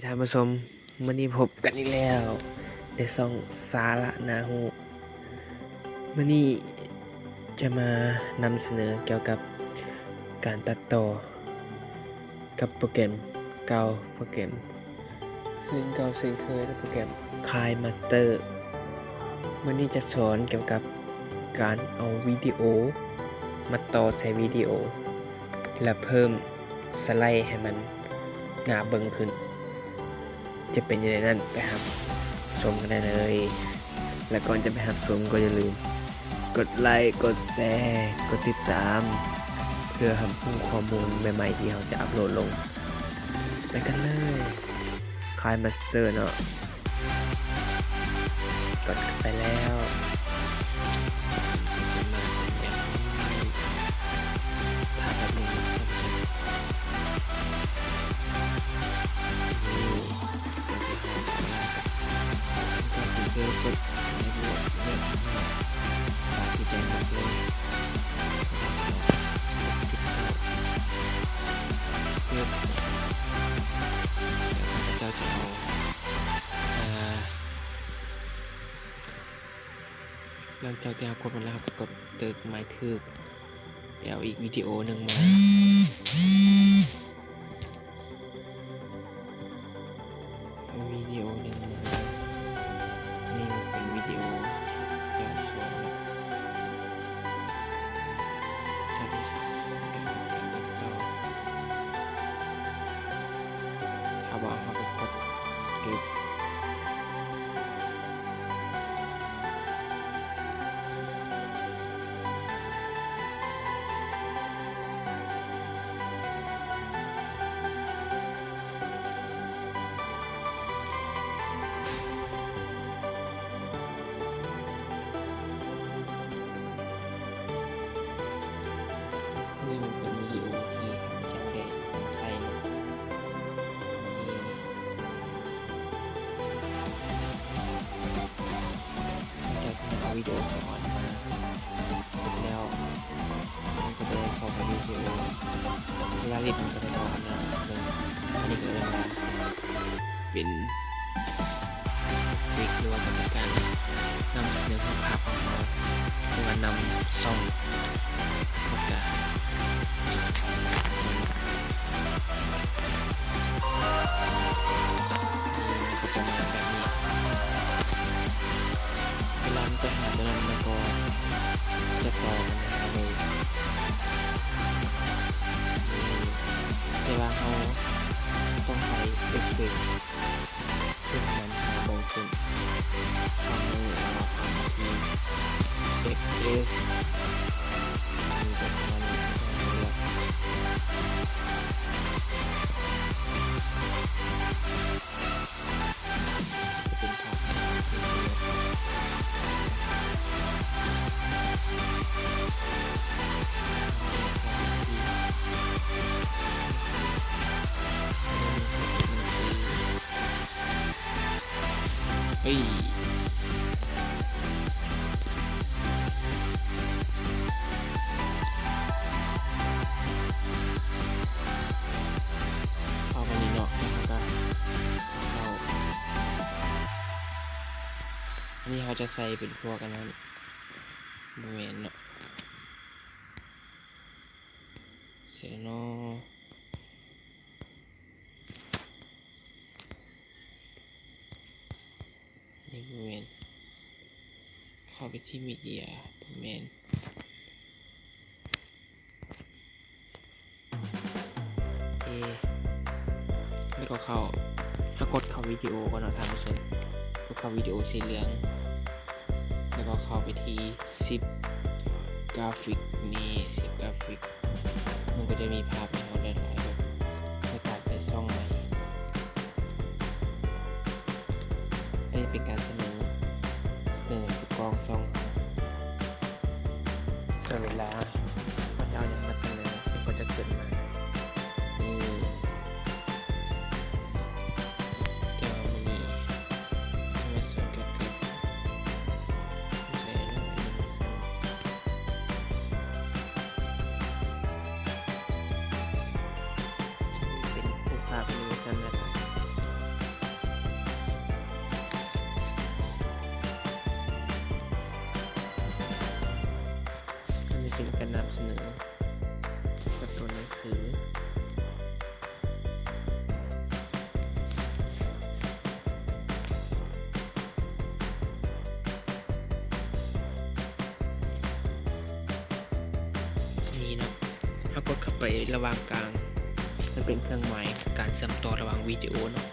ທ່ານຜູ້ຊົມ, ມື້ນີ້ພົບກັນອີກແລ້ວໃນຊ່ອງສາລະໜ້າຮູ້. ມື້ນີ້ຈະມານຳສະເໜີກ່ຽວກັບການຕັດຕໍ່ກັບໂປຣແກຣມເກົ່າ, ໂປຣແກຣມເຊັ່ນເກົ່າເຊັ່ນເຄີຍ, ໂປຣແກຣມ KineMaster. ມື້ນີ້ຈະສອນກ່ຽວກັບການເອົາວິດີໂອມາຕໍ່ໃສ່ວິດີໂອ ແລະ ເພີ່ມ ສະໄລໃຫ້ມັນໜ້າເບິ່ງຂຶ້ນ ຈະເປັນຈັ່ງໃດນັ້ນ ໄປຮັບຊົມກັນໄດ້ເລີຍ. ແລະ ກ່ອນຈະໄປຮັບຊົມ ກໍຢ່າລືມກົດໄລ, ກົດແຊ, ກົດຕິດຕາມ ເພື່ອຮັບຮູ້ຂໍ້ມູນໃໝ່ໆ ທີ່ເຮົາຈະອັບໂຫຼດລົງ. ໄປກັນເລີຍ. KineMaster ເນາະ, ກົດເຂົ້າໄປແລ້ວ ພາບແບບນີ້ເນາະທ່ານຜູ້ຊົມ. ນີ້ ຕົວທີ່ເຮົາສາມາດ ກໍຊິເລືອກກົດໃນບວກ ເລືອກເນາະ ຕາມທີ່ໃຈມັກເລີຍ. ເລືອກ ແລ້ວຂ້າພະເຈົ້າຈະເອົາ ອ່າ ຫຼັງຈາກທີ່ເຮົາກົດມາແລ້ວ ເຮົາກໍກົດເຕີກໝາຍຖືກ ແລ້ວເອົາອີກວິດີໂອໜຶ່ງມາ ເອົາວິດີໂອໜຶ່ງມາ. ນີ້ມັນເປັນວິດີໂອທີ່ເຈົ້າສອນເນາະ ເຈົ້າໄດ້ສອນການຕັດຕໍ່. ຖ້າວ່າເຮົາໄປກົດເກັບ ນີ້ມັນເປັນວິດີໂອທີ່ຂ້າພະເຈົ້າໄດ້ນຳໃຊ້ເນາະ. ນີ້ ເຮົາເອົາວິດີໂອສອນມາແລ້ວ ມັນກໍຈະໄດ້ສອງວິດີໂອ ເວລາເຮັດມັນກໍຈະເທົ່າກັນເລີຍ. ອັນນີ້ກໍເອີ້ນວ່າເປັນເອັຟເຟັກ ຫຼືວ່າເປັນການນຳສະເໜີຮູບພາບຂອງເຮົາ ຫຼືວ່ານຳຊ່ອງ ແລ້ວກະ ນີ້ມັນກໍຈະມາແບບນີ້ ເວລາມັນໄປຫາຕົວນັ້ນ ມັນກໍຈະຕໍ່ກັນຫາເລີຍ. ນີ້ ແຕ່ວ່າເຮົາຕ້ອງໃຊ້ເອັຟເຟັກ ເພື່ອໃຫ້ມັນໜ້າເບິ່ງຂຶ້ນ. ເຮົາເລືອກເອົາທີ່ ເອັຟເອັສ ມີແຕ່ເທົ່ານັ້ນທີ່ເຮົາເລືອກ ຈະເປັນພາບທີ່ເລືອກ. ເອີຍ ເອົາອັນນີ້ເນາະ ແລ້ວເຮົາກໍເອົາ ອັນນີ້ເຮົາຈະໃສ່ເປັນພວກອັນນັ້ນ ບໍ່ແມ່ນເນາະ ໃສ່ເນາະ. ນີ້ບໍ່ແມ່ນ ເຂົ້າໄປທີ່ມີເດຍ ບໍ່ແມ່ນ ເອ ແລ້ວກໍເຂົ້າ ເຮົາກົດເຂົ້າວິດີໂອກ່ອນເນາະທ່ານຜູ້ຊົມ ກົດເຂົ້າວິດີໂອສີເຫຼືອງ ແລ້ວກໍເຂົ້າໄປທີ່ຊິບກຣາຟິກ ນີ້ ຊິບກຣາຟິກ. ມັນກໍຈະມີພາບໃຫ້ເຮົາໄດ້ຫຼາຍແບບ ໃນການໄປຊ່ອງໃໝ່ ອັນນີ້ເປັນການສະເໜີ ສະເໜີໃຫ້ທຸກກ້ອງຊ່ອງເຮົາ ແຕ່ເວລາເຮົາຈະເອົາຫຍັງມາສະເໜີ ມັນກໍຈະຂຶ້ນມາ ນີ້ ແຕ່ວ່າມື້ນີ້ເຮົາມາສອນກ່ຽວກັບ ໃສ່ເນາະ ແອນິເມຊັນ ເປັນຮູບພາບແອນິເມຊັນກໍໄດ້. ສະເໜີ ແບບຕົວໜັງສື. ນີ້ເນາະ ເຮົາກົດເຂົ້າໄປລະຫວ່າງກາງ ມັນເປັນເຄື່ອງໝາຍການເຊື່ອມຕໍ່ລະຫວ່າງວິດີໂອເນາະ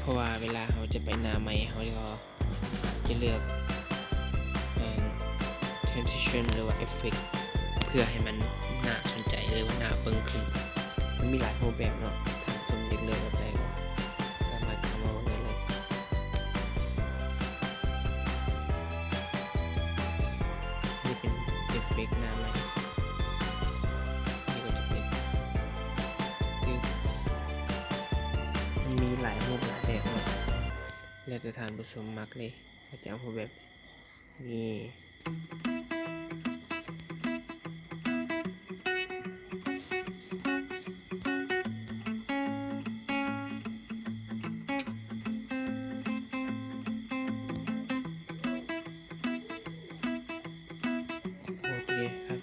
ເພາະວ່າເວລາເຮົາຈະໄປໜ້າໃໝ່ ເຮົາກໍຈະເລືອກ ເອີ່ມ transition ຫຼືວ່າ effect ເພື່ອໃຫ້ມັນໜ້າສົນໃຈ ຫຼືວ່າໜ້າເບິ່ງຂຶ້ນ. ມັນມີຫຼາຍຮູບແບບເນາະ ຖ້າສົມມຸດເລືອກແບບໃດກໍສາມາດເຂົ້າມາເບິ່ງໄດ້ເລີຍ. ນີ້ເປັນ effect ໜ້າໃໝ່ ນີ້ກໍຈະເປັນ ມັນມີຫຼາຍຮູບຫຼາຍແບບເນາະ ແລ້ວແຕ່ທ່ານຜູ້ຊົມມັກເລີຍ ວ່າຈະເອົາຮູບແບບ ນີ້ ໂອເຄຄັບ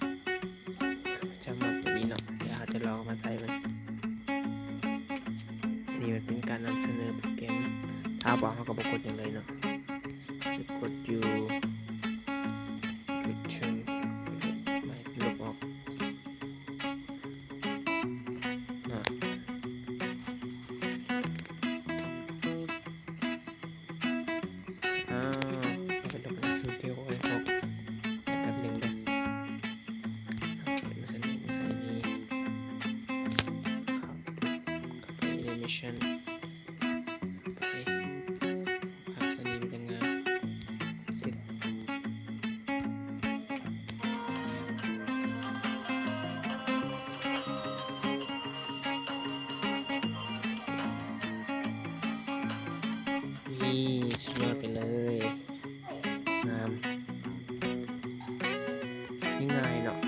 ຂ້າພະເຈົ້າມັກຕົວນີ້ເນາະ ດຽວເຮົາຈະລອງເອົາມາໃສ່ເບິ່ງ. ອັນນີ້ມັນເປັນການນຳສະເໜີໂປຣແກຣມ ຖ້າເຮົາບໍ່ເອົາ ເຮົາກໍບໍ່ກົດຫຍັງເລີຍເນາະ. ກົດຢູ່ return ລົບອອກເນາະ. ອ້າວ ເອົາໄປລົບ ເອົາໄປລົບ ແປັບໜຶ່ງເດີ. ມາໃສ່ນີ້ ມາໃສ່ນີ້ ເຂົ້າໄປ ເຂົ້າໄປ animation ໂອເຄ ພາບໃສ່ນີ້ມັນຈະງາມ ນີ້ ສຸດຍອດໄປເລີຍ ງາມ ງ່າຍໆເນາະ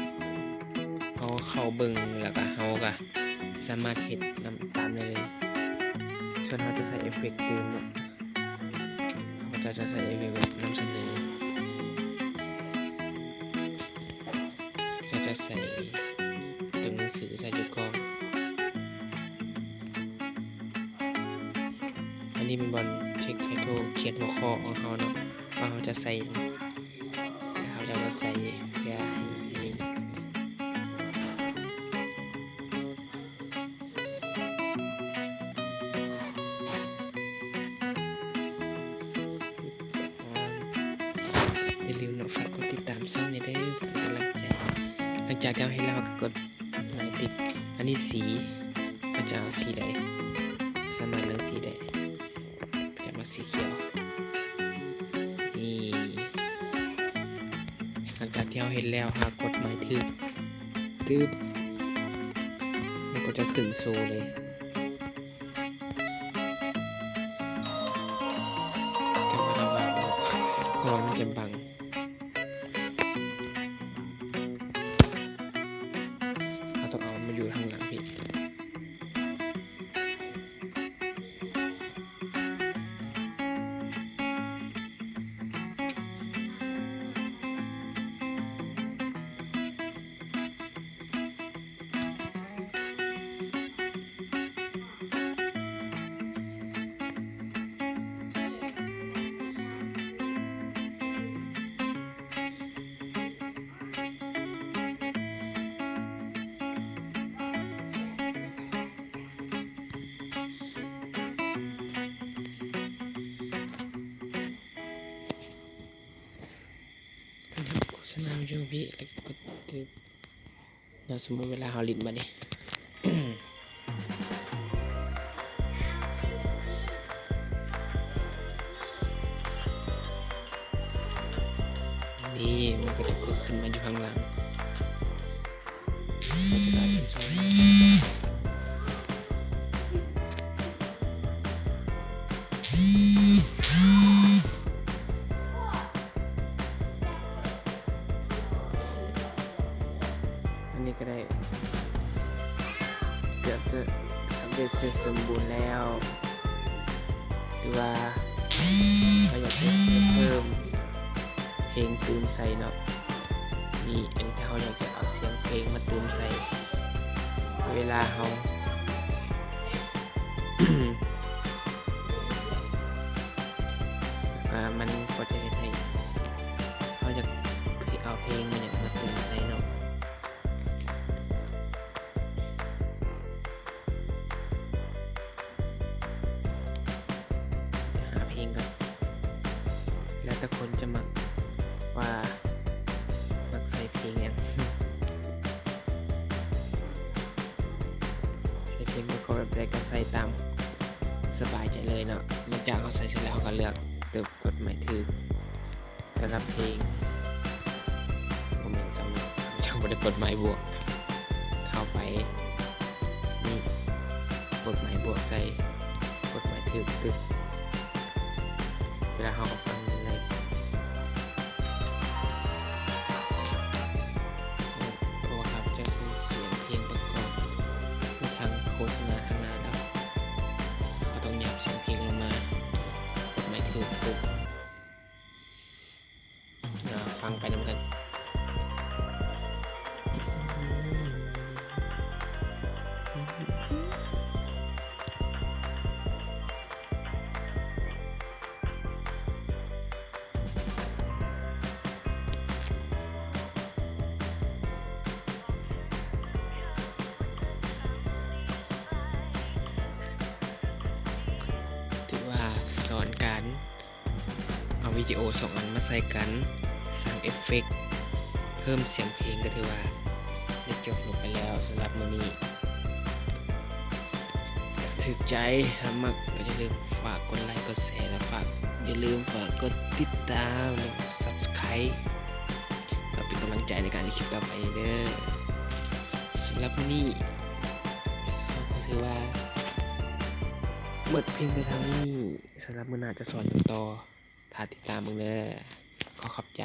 ເຮົາເຂົ້າເບິ່ງ ແລ້ວກະເຮົາກະສາມາດເຮັດນຳຕາມໄດ້ເລີຍ. ສ່ວນເຮົາຈະໃສ່ເອຟເຟັກຕື່ມເນາະ ເຮົາຈະໃສ່ເອຟເຟັກແບບນຳສະເໜີ ເຮົາຈະໃສ່ຕົວໜັງສືໃສ່ຢູ່ກ່ອນ. ອັນນີ້ແມ່ນບ່ອນ text title ຂຽນຫົວຂໍ້ຂອງເຮົາເນາະ ວ່າເຮົາຈະໃສ່ ເຮົາຈະໃສ່ເພື່ອໃຫ້ ຢ່າລືມເນາະ ຝາກກົດຕິດຕາມຊ່ອງແດ່ເດີ ເປັນກຳລັງໃຈ. ຫຼັງຈາກທີ່ເຮົາເຮັດແລ້ວ ເຮົາກໍກົດ ໄລ່ຕິກ ອັນນີ້ສີ ເຮົາຈະເອົາສີໃດ ສາມາດເລືອກສີໄດ້ ຈະເອົາສີຂຽວ. ນີ້ ຫຼັງຈາກທີ່ເຮົາເຮັດແລ້ວ ເຮົາກົດໝາຍຖືກ ຕຶບ ມັນກໍຈະຂຶ້ນໂຊເລີຍ. ຈະບໍ່ໄດ້ວ່າເນາະ ເພາະວ່າມັນຈະບັງ. ເຮົາຕ້ອງເອົາມັນມາຢູ່ທາງຫຼັງພີ້. ໂຄສະນາຢູ່ພີ້ ແລ້ວກໍກະຕຶບ ແລ້ວສົມມຸດເວລາເຮົາຫຼິ້ນບາດນີ້ ນີ້ ມັນກໍຈະເກີດຂຶ້ນມາຢູ່ຂ້າງຫຼັງ. ອັນນີ້ກໍໄດ້ເກືອບຈະສຳເລັດເສັດສົມບູນແລ້ວ ຫຼືວ່າເຮົາຢາກຈະເພີ່ມເພງຕື່ມໃສ່ເນາະ. ນີ້ ອັນນີ້ຖ້າເຮົາຢາກຈະເອົາສ ສຽງເພງມາຕື່ມໃສ່ເວລາເຮົາ ແລ້ວກໍມັນກໍຈະເຮັດໃຫ້ເຮົາຢາກເອົາເພງມາຫຍັງມາຕື່ມໃສ່ເນາະ. ຫາເພງກ່ອນ ແລ້ວແຕ່ຄົນຈະມັກວ່າມັກໃສ່ເພງຫຍັງ ໃສ່ເພງປະກອບແບບໃດກໍໃສ່ຕາມສະບາຍໃຈເລີຍເນາະ. ຫຼັງຈາກເຮົາໃສ່ເສັດແລ້ວ ເຮົາກໍເລືອກ ເຕີມກົດໝາຍຖືກ ສຳລັບເພງ ບໍ່ແມ່ນ ສຳລັບ ຍັງບໍ່ໄດ້ກົດໝາຍບວກ ເຂົ້າໄປ ນີ້ ກົດໝາຍບວກໃສ່ ກົດໝາຍຖືກຕຶບ ເວລາເຮົາກໍຟັງໄດ້ເລີຍ ເພາະວ່າເຮົາຈະໃສ່ສຽງເພງປະກອບ ຄືທາງໂຄສະນາທາງໜ້າແລ້ວ ເຮົາຕ້ອງຫຍັບສຽງເພງລົງມາ ກົດໝາຍຖືກຕຶບ. ອ່າ ຟັງໄປນຳກັນ. ຖືວ່າສອນການ ເອົາວິດີໂອສອງອັນມາໃສ່ກັນ ສ້າງເອັບເຟັກ ເພີ່ມສຽງເພງ ກໍຖືວ່າໄດ້ຈົບລົງໄປແລ້ວສຳລັບມື້ນີ້. ຖ້າຖືກໃຈ ຖ້າມັກ ກໍຢ່າລືມຝາກກົດໄລ ກົດແຊ ແລະ ຝາກ ຢ່າລືມຝາກກົດຕິດຕາມ ແລະ ຊັບສະໄຄຣບ໌ ເພື່ອເປັນກຳລັງໃຈໃນການເຮັດຄລິບຕໍ່ໄປເດີ. ສຳລັບມື້ນີ້ ເຮົາກໍຖືວ່າໝົດພຽງແຕ່ເທົ່ານີ້. ສຳລັບມື້ໜ້າຈະສອນຫຍັງຕໍ່ ຖ້າຕິດຕາມເບິ່ງເດີ. ຂໍຂອບໃຈ.